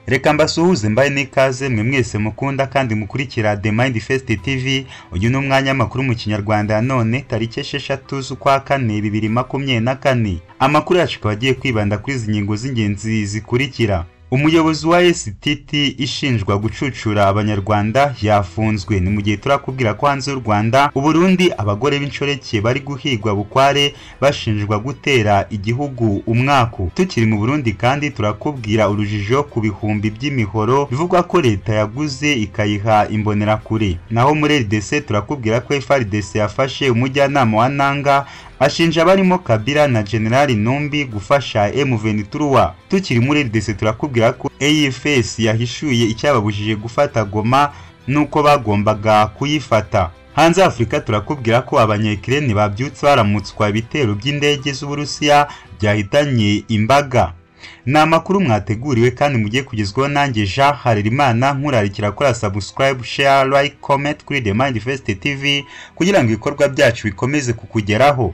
Reka mbasuhuze mbaye n'ikaze mwe mwese mukunda kandi mukurikira The Mind Fest TV. Uyu ni umwanya w'amakuru mu Kinyarwanda none tariki 6 z'ukwa 4 2024. Amakuru yacu akaba agiye kwibanda kuri izi ngingo z'ingenzi zikurikira. Umuyobozi wa STT ishinjwa gucucura abanyarwanda yafunzwe. Ni mu gihe turakubwira ko hanze y'u Rwanda, Uburundi abagore b'inshoreke bari guhigwa bukware bashinjwa gutera igihugu umwaku. Tukiri mu Burundi kandi turakubwira urujijo ku bihumbi by'imihoro bivugwa ko leta yaguze ikayiha imbonerakure. Naho muri RDC turakubwira ko FARDC yafashe umujyanama wa Nanga ashinja barimo Kabila na General Numbi gufasha M23. Tukiri muri RDC turakubwira ko AFS yahishuye icyababujije gufata Goma nuko bagombaga kuyifata. Hanze Afrika turakubwira ko abanyekirene babyutse baramutswa ibitero by'indege z'Uburusiya byahitanye imbaga. Ni amakuru mwateguriwe kandi mugiye kugezwaho nanjye Jean Harerimana, nkurarikira kora subscribe, share, like, comment kuri The Mind Fest TV kugira ngo ibikorwa byacu bikomeze kukugeraho.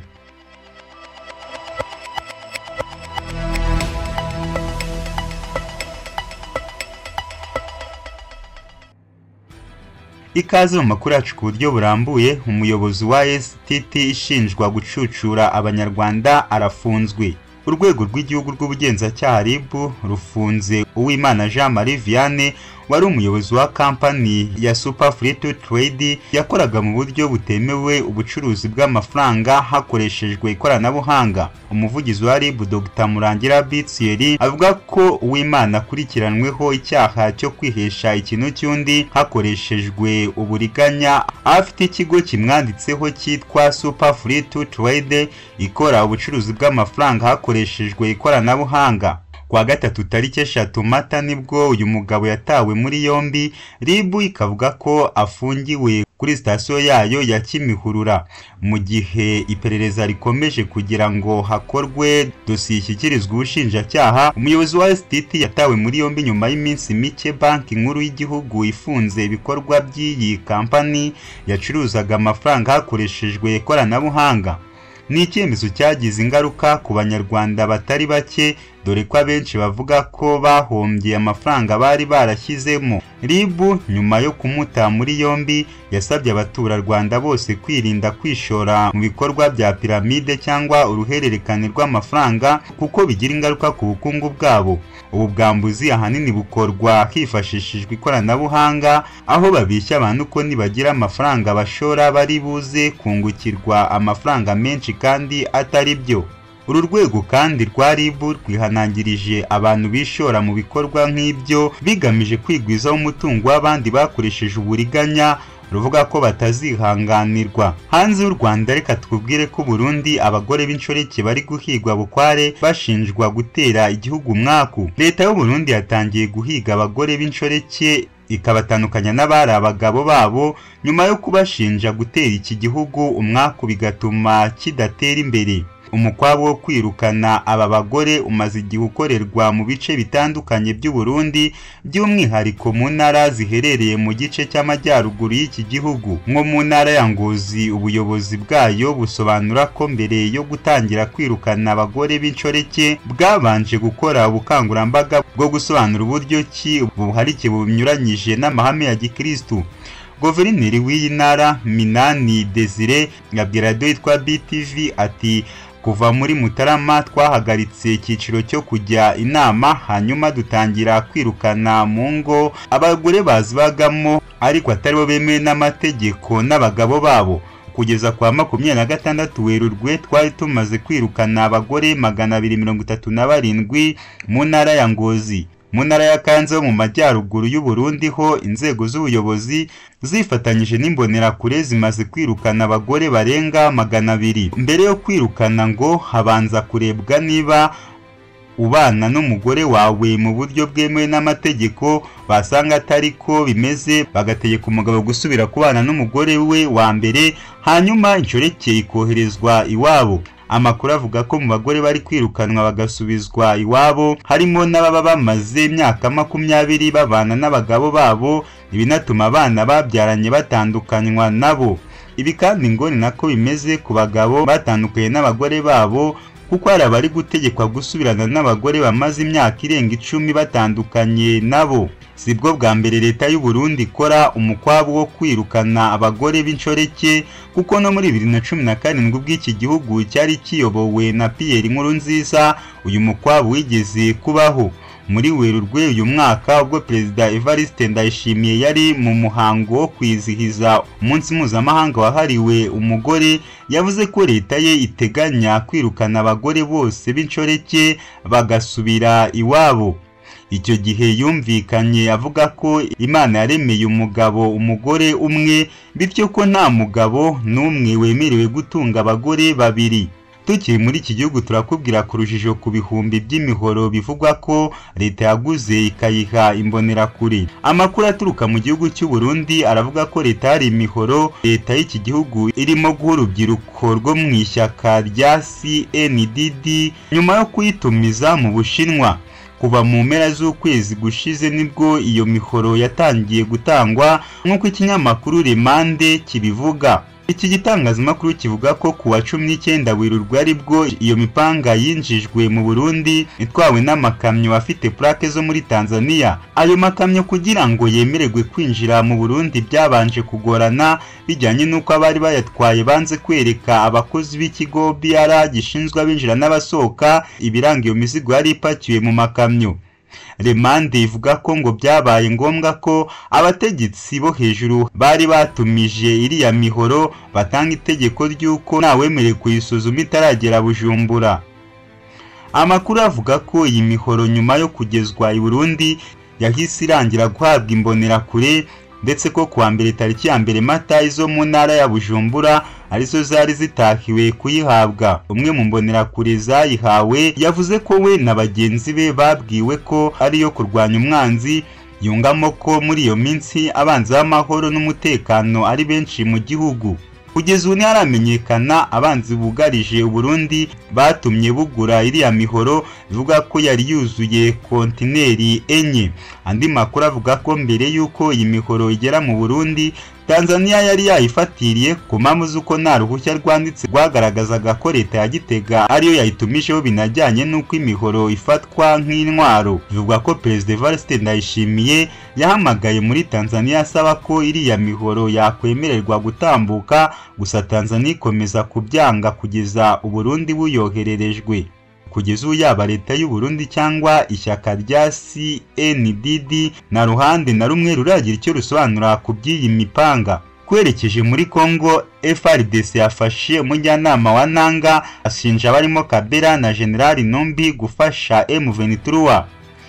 Ikaze mu makuru yacu ku buryo burambuye. Umuyobozi wa STT ishinjwa gucucura abanyarwanda arafunzwe. Urwego rw'igihugu rw'ubugenzacyaha RIB rufunze Uwimana Jean Marie Vianney wari umuyobozi wa kampani ya Super Free to Trade yakoraga mu buryo butemewe ubucuruzi bw'amafaranga hakoreshejwe ikoranabuhanga. Umuvugizi wa RIB Dr Murangira Bitsieri avuga ko Uwimana akurikiranweho icyaha cyo kwihesha ikintu cy'undi hakoreshejwe uburiganya, afite ikigo kimwanditseho cyitwa Super Free to Trade ikora ubucuruzi bw'amafaranga hakoreshejwe ikoranabuhanga. Kwa gatatu tariki 3 Mata nibwo uyu mugabo yatawe muri yombi, RIB ikavuga ko afungiwe kuri sitasiyo yayo ya Kimihurura mu gihe iperereza rikomeje kugira ngo hakorwe dosiye ishyikirizwe ubushinjacyaha. Umuyobozi wa STT yatawe muri yombi nyuma y'iminsi mike Banki Nkuru y'Igihugu ifunze ibikorwa by'iyi kampani yacuruzaga amafaranga hakoreshejwe ikoranabuhanga. Ni icyemezo cyagize ingaruka ku banyarwanda batari bake, dore ko abenshi bavuga ko bahombye amafaranga bari barashyizemo. RIB nyuma yo kumuta muri yombi yasabye abaturarwanda bose kwirinda kwishora mu bikorwa bya piramide cyangwa uruhererekane rw'amafaranga kuko bigira ingaruka ku bukungu bwabo. Ubu bwambuzi ahanini bukorwa hifashishijwe ikoranabuhanga, aho babishya abantu ko nibagira amafaranga bashora bari buze kungukirwa amafaranga menshi kandi atari byo. Uru rwego kandi rwa RIB rwihanangirije abantu bishora mu bikorwa nk'ibyo bigamije kwigwizaho umutungo w'abandi bakoresheje uburiganya, ruvuga ko batazihanganirwa. Hanze y'u Rwanda reka twubwire ko Burundi abagore b'inshoreke bari guhigwa bukware bashinjwa gutera igihugu umwaku. Leta y'u Burundi yatangiye guhiga abagore b'inshoreke ikabatandukanya n'abari abagabo babo nyuma yo kubashinja gutera iki gihugu umwaku bigatuma kidatera imbere. Umukwabo wo kwirukana aba bagore umaze igihe ukorerwa mu bice bitandukanye by'u Burundi, by'umwihariko mu ntara ziherereye mu gice cy'amajyaruguru y'iki gihugu. Nko mu ntara ya Ngozi, ubuyobozi bwayo busobanura ko mbere yo gutangira kwirukana abagore b'inshoreke bwabanje gukora ubukangurambaga bwo gusobanura uburyo ki ubuharike bunyuranyije n'amahame ya Gikristu. Guverineri w'iyi ntara Minani Desire yabwira radio yitwa BTV ati: "Kuva muri Mutarama twahagaritse icyiciro cyo kujya inama, hanyuma dutangira kwirukana mu ngo abagore bazibagamo ariko atari bo bemewe n'amategeko n'abagabo babo. Kugeza kwa 26 Werurwe twari tumaze kwirukana abagore 237 mu ntara ya Ngozi." Mu ntara ya Kayanza mu majyaruguru y'u Burundi ho inzego z'ubuyobozi zifatanyije n'imbonerakure zimaze kwirukana abagore barenga 200. Mbere yo kwirukana ngo habanza kurebwa niba ubana n'umugore wawe mu buryo bwemewe n'amategeko, basanga atari ko bimeze bagategeka umugabo gusubira kubana n'umugore we wa mbere, hanyuma inshoreke ikoherezwa iwabo. Amakuru avuga ko mu bagore bari kwirukanwa bagasubizwa iwabo harimo n'ababa bamaze imyaka 20 babana n'abagabo babo, ibinatuma abana babyaranye batandukanywa nabo. Ibi kandi ngo ni nako bimeze ku bagabo batandukanye n'abagore babo, kuko hari abari gutegekwa gusubirana n'abagore bamaze imyaka irenga 10 batandukanye nabo. Sibwo bwa mbere leta y'u Burundi ikora umukwabu wo kwirukana abagore b'inshoreke, kuko no muri 2017 ubw'iki gihugu cyari kiyobowe na Pierre Nkurunziza uyu mukwabu wigeze kubaho. Muri Werurwe uyu mwaka ubwo Perezida Evariste Ndayishimiye yari mu muhango wo kwizihiza umunsi mpuzamahanga wahariwe umugore, yavuze ko leta ye iteganya kwirukana abagore bose b'inshoreke bagasubira iwabo. Icyo gihe yumvikanye avuga ko Imana yaremeye umugabo umugore umwe, bityo ko nta mugabo n'umwe wemerewe gutunga abagore babiri. Tukiri muri iki gihugu turakubwira ku rujijo ku bihumbi by'imihoro bivugwa ko leta yaguze ikayiha imbonerakure. Amakuru aturuka mu gihugu cy'u Burundi aravuga ko leta hari imihoro leta y'iki gihugu irimo guha urubyiruko rwo mu ishyaka rya CNDD nyuma yo kuyitumiza mu Bushinwa. Kuva mu mpera z'ukwezi gushize nibwo iyo mihoro yatangiye gutangwa nk'uko ikinyamakuru Remande kibivuga. Iki gitangazamakuru kivuga ko kuwa 19 Werurwe aribwo iyo mipanga yinjijwe mu Burundi itwawe n'amakamyo afite plaque zo muri Tanzania. Ayo makamyo kugira ngo yemererwe kwinjira mu Burundi byabanje kugorana bijyanye n'uko abari bayatwaye banze kwereka abakozi b'ikigo BR gishinzwe abinjira n'abasohoka ibiranga iyo mizigo yari ipakiwe mu makamyo. Remande ivuga ko ngo byabaye ngombwa ko abategetsi bo hejuru bari batumije iriya mihoro batanga itegeko ry'uko ntawemerewe kuyisuzuma itaragera Bujumbura. Amakuru avuga ko iyi mihoro nyuma yo kugezwa i Burundi yahise irangira guhabwa imbonerakure, ndetse ko kuwa mbere tariki ya 1 Mata izo mu ntara ya Bujumbura arizo zari zitahiwe kuyihabwa. Umwe mu mbonerakure zayihawe yavuze ko we na bagenzi be babwiwe ko ariyo kurwanya umwanzi, yungamo ko muri iyo minsi abanzi b'amahoro n'umutekano ari benshi mu gihugu. Kugeza ubu ntiharamenyekana abanzi bugarije Burundi batumye bugura iriya mihoro bivuga ko yari yuzuye kontineri 4. Andi makuru avuga ko mbere y'uko iyi mihoro igera mu Burundi, Tanzania yari yayifatiriye ku mpamvu z'uko nta ruhushya rwanditse rwagaragazaga ko leta ya Gitega ariyo yayitumijeho, binajyanye n'uko imihoro ifatwa nk'intwaro. Bivugwa ko Perezida Evariste Ndayishimiye yahamagaye muri Tanzania asaba ko iriya mihoro yakwemererwa gutambuka, gusa Tanzania ikomeza kubyanga kugeza Uburundi buyohererejwe. Kugeza ubu yaba leta y'u Burundi cyangwa ishyaka rya CNDD na ruhande na rumwe ruragira icyo rusobanura ku by'iyi mipanga. Kwerekeje muri Congo, FARDC yafashe umujyanama wa Nanga ashinja abarimo Kabera na General Numbi gufasha M23.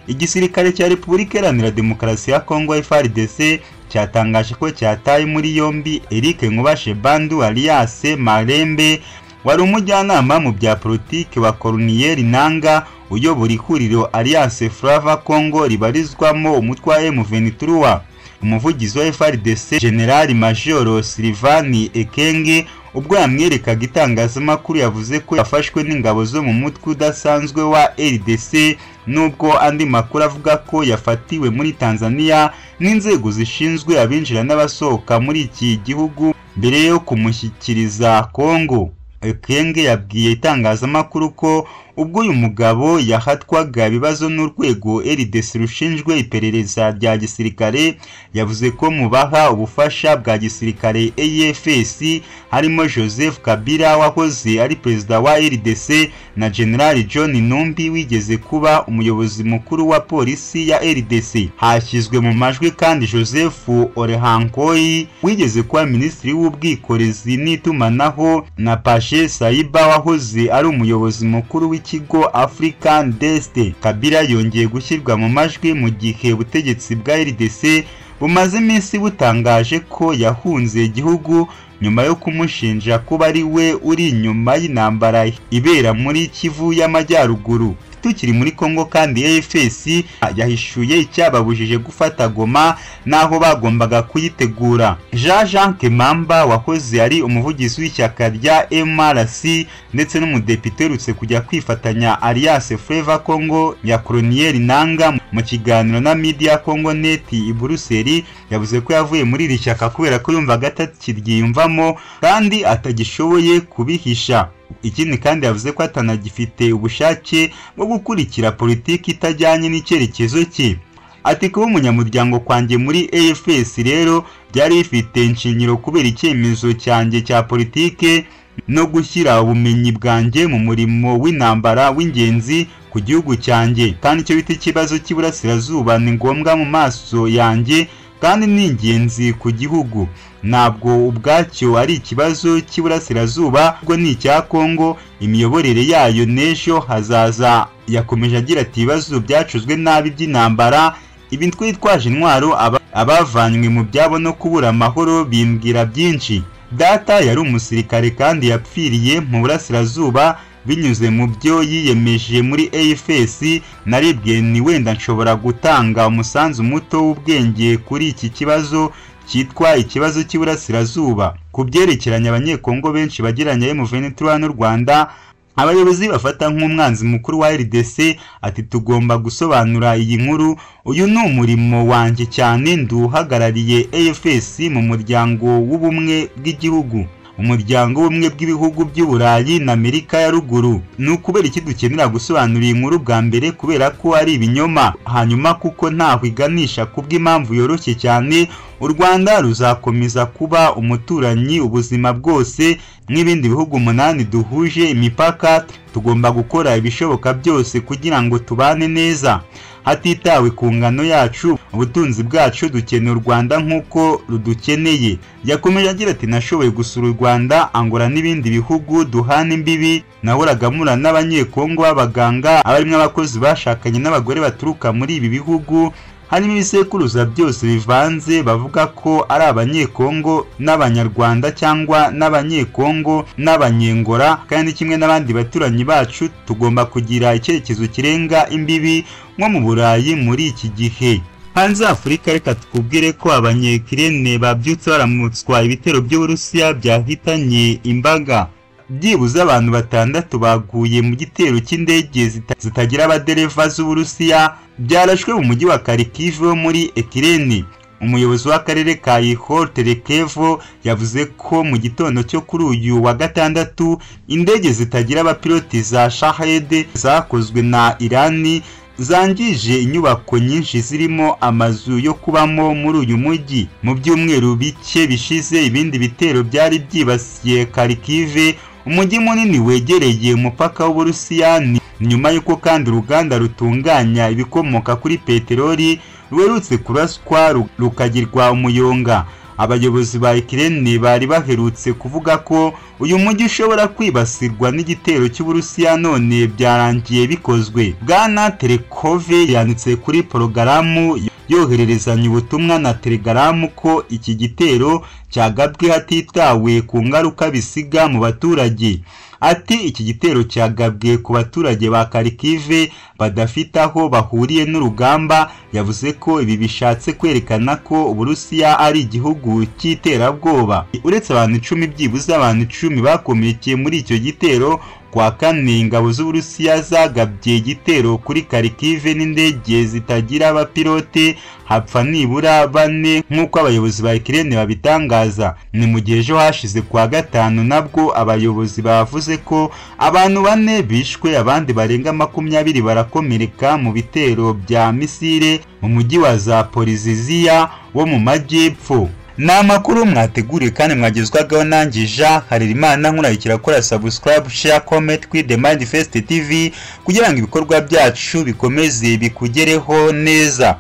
Igisirikare cya Repubulika Iharanira Demokarasi ya Congo FARDC cyatangaje ko cyataye muri yombi Eric Nkubashe Bandu alias Marembe, wari umujyanama mu bya politiki wa Colonel Nanga uyobora ihuriro Alliance Flava Congo ribarizwamo umutwe wa M23. Umuvugizi wa FARDC General Major Sylvain Ekenge ubwo yamwerekaga itangazamakuru yavuze ko yafashwe n'ingabo zo mu mutwe udasanzwe wa RDC, nubwo andi makuru avuga ko yafatiwe muri Tanzania n'inzego zishinzwe abinjira n'abasohoka muri iki gihugu mbere yo kumushyikiriza Congo. Ekenge yabwiye itangazamakuru ko ubwo uyu mugabo yahatwaga ibibazo n'urwego RDC rushinzwe iperereza rya gisirikare, yavuze ko mubaha ubufasha bwa gisirikare AFS harimo Joseph Kabila wahoze ari perezida wa RDC na General John Numbi wigeze kuba umuyobozi mukuru wa polisi ya RDC. Hashyizwe mu majwi kandi Joseph Orehankoi wigeze kuba minisitiri w'ubwikorezi n'itumanaho na Pashe Saiba wahoze ari umuyobozi mukuru w'ikigo African Dest. Kabila yongeye gushyirwa mu majwi mu gihe ubutegetsi bwa RDC bumaze iminsi butangaje ko yahunze igihugu nyuma yo kumushinja kuba ari we uri inyuma y'intambara ibera muri Kivu y'Amajyaruguru. Tukiri muri Kongo kandi, AFS yahishuye icyababujije gufata Goma naho bagombaga kuyitegura. Jean Kemamba wahoze ari umuvugizi w'ishyaka rya MRC ndetse n'umudepite uherutse kujya kwifatanya Alliance Flava Congo ya Colonel Nanga, mu kiganiro na Media Congo Net i Buruseli yavuze ko yavuye muri iri shyaka kubera ko yumvaga atakiryiyumvamo kandi atagishoboye kubihisha. Ikindi kandi yavuze ko atanagifite ubushake bwo gukurikira politiki itajyanye n'icyerekezo cye. Ati kuba umunyamuryango kwanjye muri AFS rero byari bifite inshingiro kubera icyemezo cyanjye cya politike no gushyira ubumenyi bwanjye mu murimo w'intambara w'ingenzi ku gihugu cyanjye, kandi icyo bita ikibazo cy'iburasirazuba ni ngombwa mu maso yanjye kandi ni ingenzi ku gihugu. Ntabwo ubwacyo ari ikibazo cy'iburasirazuba, ubwo ni icya Kongo, imiyoborere yayo n'ejo hazaza. Yakomeje agira ati ibibazo byacuzwe nabi by'intambara, ibi twitwaje intwaro, abavanywe mu byabo no kubura amahoro bimbwira byinshi. Data yari umusirikare kandi yapfiriye mu burasirazuba binyuze mu byo yiyemeje muri AFS. Naribwiye ni wenda nshobora gutanga umusanzu muto w'ubwenge kuri iki kibazo cyitwa ikibazo cy'iburasirazuba. Ku byerekeranye abanyekongo benshi bagiranye M23 n'u Rwanda, abayobozi bafata nk'umwanzi mukuru wa RDC. Ati tugomba gusobanura iyi nkuru, uyu ni umurimo wanjye cyane, nduhagarariye AFS mu muryango w'ubumwe bw'igihugu, umuryango w'ubumwe bw'ibihugu by'Uburayi na Amerika ya ruguru. Ni ukubera iki dukenera gusobanura iyi nkuru bwa mbere? Kubera ko ari ibinyoma, hanyuma kuko ntaho iganisha kubw'impamvu yoroshye cyane. U Rwanda ruzakomeza kuba umuturanyi ubuzima bwose nk'ibindi bihugu 8 duhuje imipaka. Tugomba gukora ibishoboka byose kugira ngo tubane neza hatitawe ku ngano yacu, ubutunzi bwacu. Dukeneye u Rwanda nk'uko rudukeneye. Yakomeje agira ati nashoboye gusura u Rwanda, Angola n'ibindi bihugu duhana imbibi. Nahoraga mpura n'abanyekongo b'abaganga, abarimo abakozi bashakanye n'abagore baturuka muri ibi bihugu, harimo ibisekuruza byose bivanze, bavuga ko ari abanyekongo n'abanyarwanda cyangwa n'abanyekongo n'abanyengora. Kandi kimwe n'abandi baturanyi bacu, tugomba kugira icyerekezo kirenga imbibi nko mu Burayi muri iki gihe. Hanze Afurika, reka tukubwire ko abanyekirene babyutse baramutswa ibitero by'Uburusiya byahitanye imbaga. Byibuze abantu 6 baguye mu gitero cy'indege zitagira abadereva z'Uburusiya byarashwe mu mujyi wa Kharkiv wo muri Ukraine. Umuyobozi w'akarere ka Ihor Terekevo yavuze ko mu gitondo cyo kuri uyu wa gatandatu indege zitagira abapiloti za Shahed zakozwe na Irani zangije inyubako nyinshi zirimo amazu yo kubamo muri uyu mujyi. Mu byumweru bike bishize, ibindi bitero byari byibasiye Kharkiv, umujyi munini wegereye umupaka w'Uburusiya. Nyuma y'uko kandi uruganda rutunganya ibikomoka kuri peteroli ruherutse kuraswa rukagirwa umuyonga. Abayobozi ba Ukraine bari baherutse kuvuga ko uyu mujyi ushobora kwibasirwa n'igitero cy'Uburusiya, none byarangiye bikozwe. Bwana Terekove yanditse kuri porogaramu yohererezanya ubutumwa na Telegram ko iki gitero cyagabwe hatitawe ku ngaruka bisiga mu baturage. Ati iki gitero cyagabwe ku baturage ba Kharkiv badafite aho bahuriye n'urugamba. Yavuze ko ibi bishatse kwerekana ko Uburusiya ari igihugu cy'iterabwoba. Uretse abantu 10, byibuze abantu 10 bakomerekeye muri icyo gitero. Kwa kane, ingabo z'Uburusiya zagabye igitero kuri Kharkiv n'indege zitagira abapilote, hapfa nibura 4 nk'uko abayobozi ba Ukraine babitangaza. Ni mu gihe ejo hashize kwa gatanu nabwo abayobozi bavuze ko abantu 4 bishwe, abandi barenga 20 barakomereka mu bitero bya misile mu mujyi wa Zaporizhzhia wo mu majyepfo. Ni amakuru mwateguriwe kandi mwagezwagaho nanjye Jean Harerimana. Nkurarikira gukora subscribe, share, comment kuri The Mind First TV kugira ngo ibikorwa byacu bikomeze bikugereho neza.